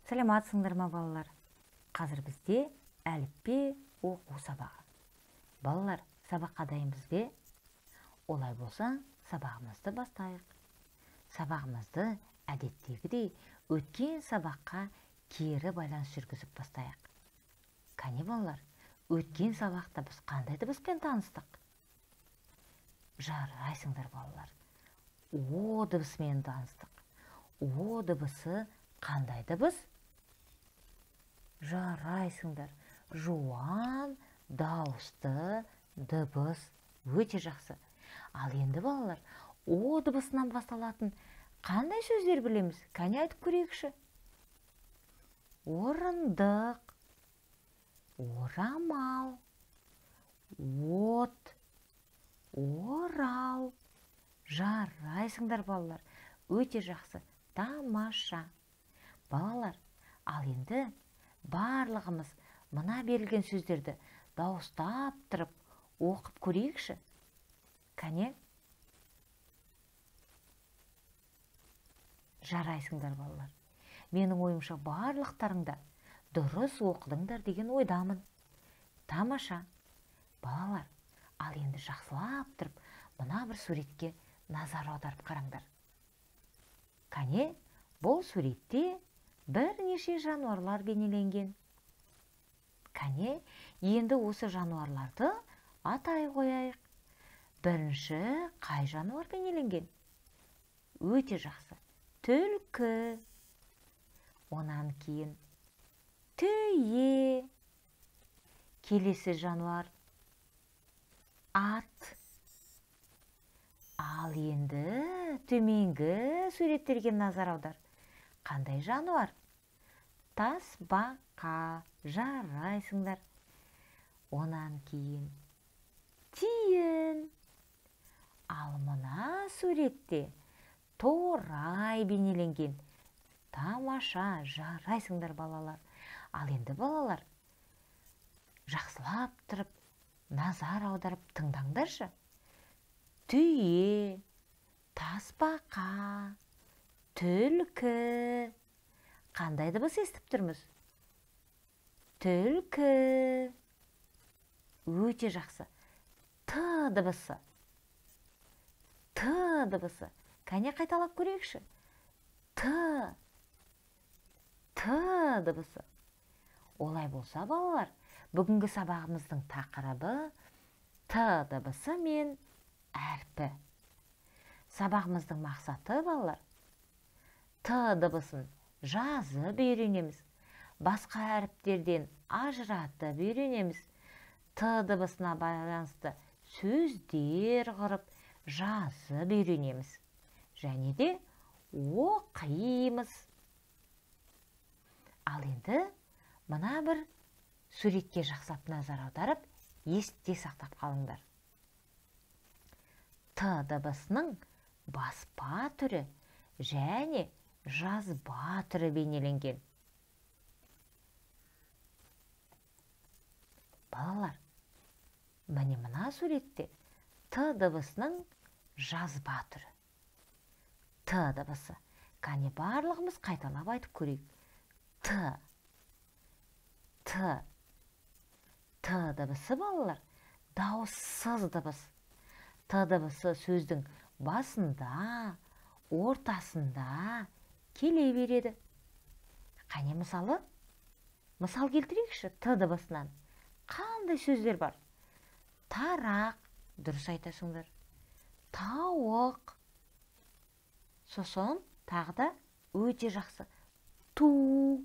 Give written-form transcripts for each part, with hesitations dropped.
Саламатсыңдар ма, балалар? Қазір бізде әліппе оқу сабағы. Балалар, сабаққа дайынбыз бе? Олай болса, сабағымызды бастайық. Сабағымызды әдеттегідей өткен сабаққа кері байланыс жүргізіп бастайық. Кәне, балалар, өткен сабақта біз қандай дыбыспен таныстық? Жарайсыңдар, балалар. О дыбысымен таныстық. О дыбысы қандай дыбыс? Жарайсыңдар. Жуан дауысты дыбыс. Өте жақсы. Ал енді, балалар, о дыбысынан басталатын қандай сөздер білеміз? Кәне, айтып көрейікші. Орындық, орамал, от, орал. Жарайсыңдар, балалар. Өте жақсы. Тамаша. Балалар, ал енді барлығымыз мына берілген сөздерді дауыстап тұрып оқып көрейікші. Кәне? Жарайсыңдар, балалар. Менің ойымша, барлықтарыңда дұрыс оқыдыңдар деген ойдамын. Тамаша. Балалар, ал енді жақсылап тұрып мына бір суретке назар аударып қараңдар. Кәне, бұл суретте бірнеше жануарлар бейнеленген. Кәне, енді осы жануарларды атай қояйық. Бірінші қай жануар бейнеленген? Өте жақсы. Түлкі. Онан кейін түйе. Келесі жануар ат. Ал енді төменгі суреттерге назар аудар. Қандай жануар? Тасбақа. Жарайсыңдар. Онан кейін тиін. Ал мына суретте торай бейнеленген. Тамаша, жарайсыңдар, балалар. Ал енді, балалар, жақсылап тұрып назар аударып тыңдаңдаршы. Түйе, тасбақа, түлкі. Қандай дыбыс естіп тұрмыз? Түлкі. Өте жақсы. Т дыбысы. Т дыбысы. Кәне, қайталап көрейікші. Т. Т дыбысы. Олай болса, балалар, бүгінгі сабағымыздың тақырыбы Т дыбысы мен әрпі. Сабағымыздың мақсаты, балалар, Т дыбысын жазып үйренеміз. Басқа әріптерден ажыратып үйренеміз. Т дыбысына байланысты сөздер құрып жазып үйренеміз. Және де оқимыз. Ал енді мына бір суретке жақсылап назар аударып, есте сақтап қалыңдар. Т дыбысының баспа түрі және жазба түрі бейнеленген. Балалар, міне мына суретте Т дыбысының жазба түрі. Т дыбысы. Кәне, барлығымыз қайталап айтып көрейік. Т. Т. Т дыбысы, балалар, дауыссыз дыбыс. Т дыбысы сөздің басында, ортасында келе береді. Қане, мысалы, мысал келтірейікші Т дыбысынан. Қандай сөздер бар? Тарақ, дұрыс айтасыңдар. Тауық. Сосын тағы да өте жақсы. Ту.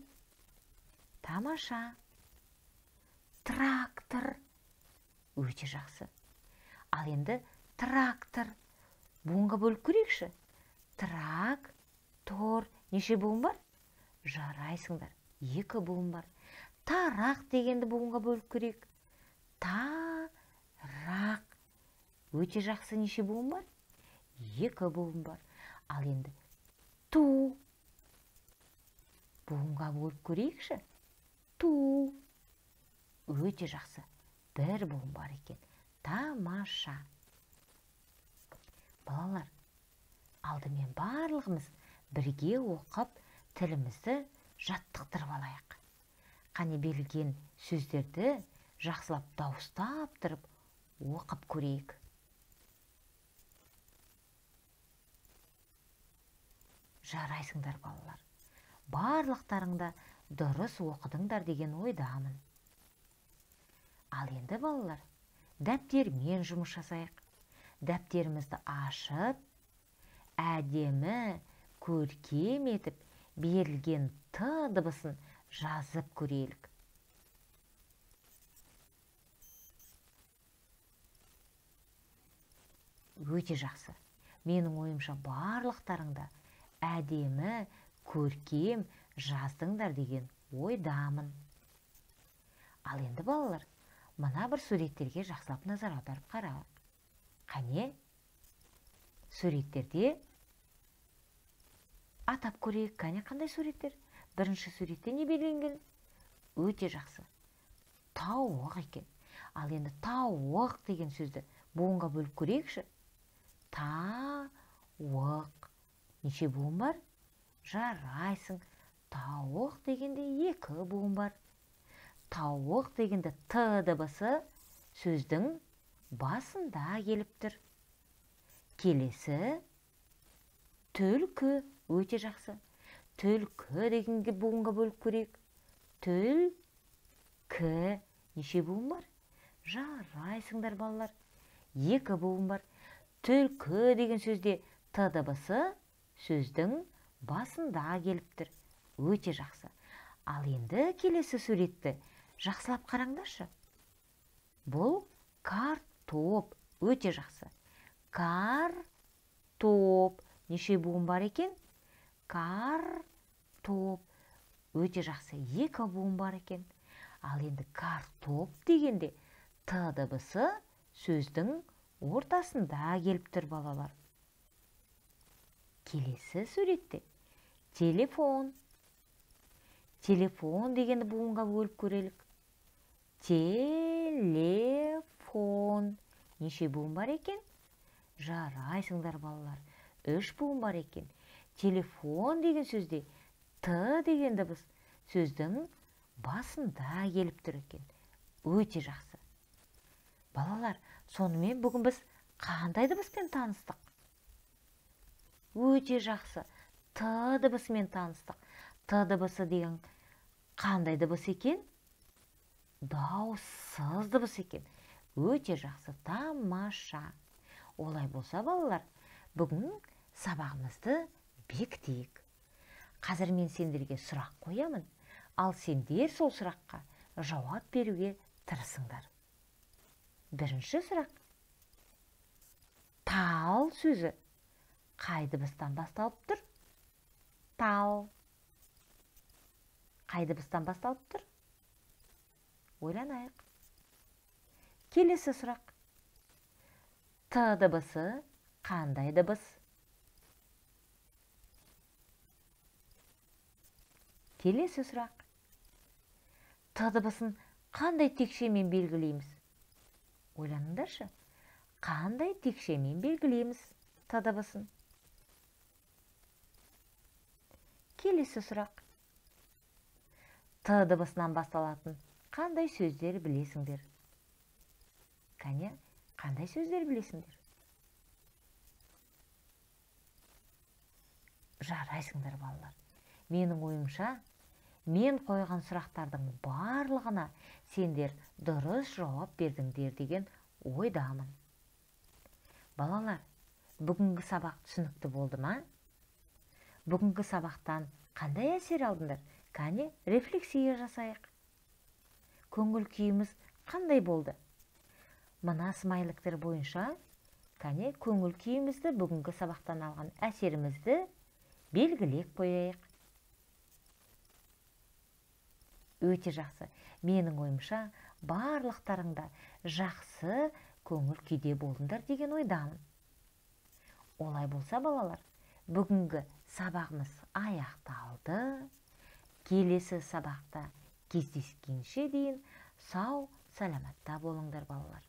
Тамаша. Трактор. Өте жақсы. Ал енді трактор. Буынға бөліп көрейікші. Трактор. Неше буын бар? Жарайсыңдар. 2 буын бар. Тарақ дегенді буынға бөліп көрейік. Тарақ. Өте жақсы, неше буын бар? 2 буын бар. Ал енді ту. Буынға бөліп көрейікші. Ту. Өте жақсы. 1 буын бар екен. Тамаша. Балалар, алдымен барлығымыз бірге оқып, тілімізді жаттықтырып алайық. Қане, берілген сөздерді жақсылап дауыстап тұрып оқып көрейік. Жарайсыңдар, балалар. Барлықтарың да дұрыс оқыдыңдар деген ойдамын. Ал енді, балалар, дәптермен жұмыс жасайық. Дәптерімізді ашып, әдемі, көркем етіп берілген Т дыбысын жазып көрелік. Өте жақсы. Менің ойымша, барлықтарың да әдемі, көркем жаздыңдар деген ойдамын. Ал енді, балалар, мына бір суреттерге жақсылап назар аударып қарайық. Қане, суреттерде атап көрейік. Қане, қандай суреттер? Бірінші суретте не белгіленген? Өте жақсы. Тауық екен. Ал енді тауық деген сөзді буынға бөліп көрейікші. Тауық. Неше буын бар? Жарайсың. Тауық дегенде 2 буын бар. Тауық дегенде Т дыбысы сөздің басында келіп тұр. Келесі түлкі. Өте жақсы. Түлкі дегенге буынға бөліп көрейік. Түлкі. Неше буын бар? Жарайсыңдар, балалар. 2 буын бар. Түлкі деген сөзде Т дыбысы сөздің басында келіп тұр. Өте жақсы. Ал енді келесі суретті жақсылап қараңдаршы. Бұл картоп. Өте жақсы. Картоп. Неше буын бар екен? Картоп. Өте жақсы. 2 буын бар екен. Ал енді картоп дегенде Т дыбысы сөздің ортасында келіп тұр, балалар. Келесі суретте телефон. Телефон дегенді буынға бөліп көрелік. Телефон. Неше буын бар екен? Жарайсыңдар, балалар. 3 буын бар екен. Телефон деген сөзде Т деген дыбыс сөздің басында келіп тұр екен. Өте жақсы. Балалар, сонымен бүгін біз қандай дыбыспен таныстық? Өте жақсы. Т дыбысымен таныстық. Т дыбысы деген қандай дыбыс екен? Дауыссыз дыбыс екен. Өте жақсы, тамаша. Олай болса, балалар, бүгін сабағымызды бекітейік. Қазір мен сендерге сұрақ қоямын, ал сендер сол сұраққа жауап беруге тырысыңдар. Бірінші сұрақ. Тал сөзі қай дыбыстан басталып тұр? Тал. Қай дыбыстан басталып тұр? Ойланайық. Келесі сұрақ. Т дыбысы қандай дыбыс? Келесі сұрақ. Т дыбысын қандай текшемен белгілейміз? Ойланыңдаршы. Қандай текшемен белгілейміз Т дыбысын? Келесі сұрақ. Т дыбысынан басталатын қандай сөздер білесіңдер? Кәне, қандай сөздер білесіңдер? Жарайсыңдар, балалар. Менің ойымша, мен қойған сұрақтардың барлығына сендер дұрыс жауап бердіңдер деген ойдамын. Балалар, бүгінгі сабақ түсінікті болды ма? Бүгінгі сабақтан қандай әсер алдыңдар? Кәне, рефлексия жасайық. Көңіл күйіміз қандай болды? Мына смайликтер бойынша кәне көңіл күйімізді, бүгінгі сабақтан алған әсерімізді белгілеп қояйық. Өте жақсы. Менің ойымша, барлықтарыңда жақсы көңіл күйде болдыңдар деген ойдамын. Олай болса, балалар, бүгінгі сабағымыз аяқталды. Келесі сабақта кездескенше дейін сау саламатта болыңдар, балалар.